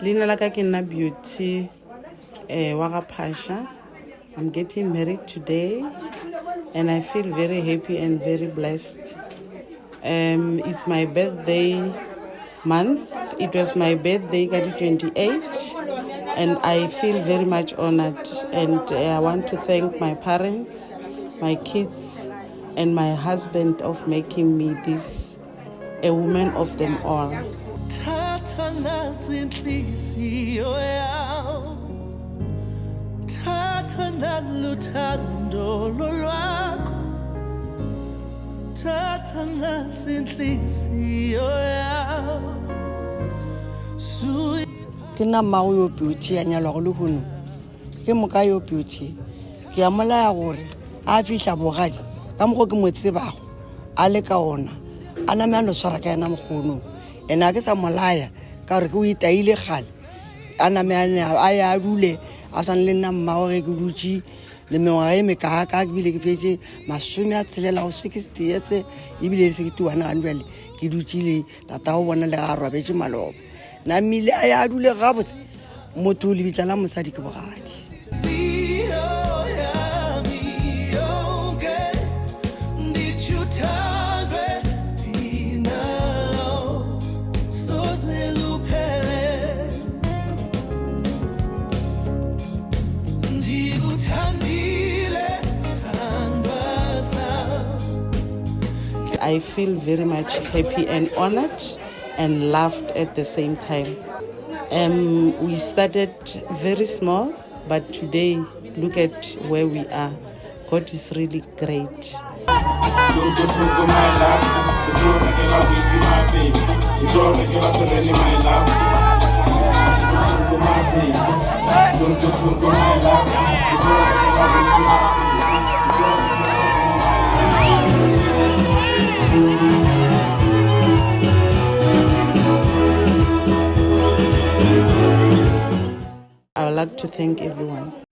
Leina la ka ke nna Beauty eh, wa ga Phasha. I'm getting married today and I feel very happy and very blessed. It's my birthday month. It was my birthday ka di 28 and I feel very much honored and I want to thank my parents, my kids and my husband of making me this a woman of them all. Thatha nansi inhliziyo yam Thatha naluthando lolwakho Thatha nansi inhliziyo yam Ke nna mmago yo Beauty ya nyalwago lehono. Ke moka yo Beauty ke a mo laya gore a fihla bogadi ka mokgo ke mo tsebago a le ka ona a name a no swara ka yena mokgono ene a ke sa mo laya ka gore ke o itaile kgale a name a ye a dule a swane le nna mmago ge ke dutše le mengwaga e mekaaka ke bile ke fetse 60 go 60 years ebile le 61 gane bjale ke dutše le tata go bona le ga a robetše maloba namile a ya a dule gabotse motho lebitla la mosadi ke bogadi. I feel very much happy and honored and loved at the same time. We started very small, but today look at where we are. God is really great. I would like to thank everyone.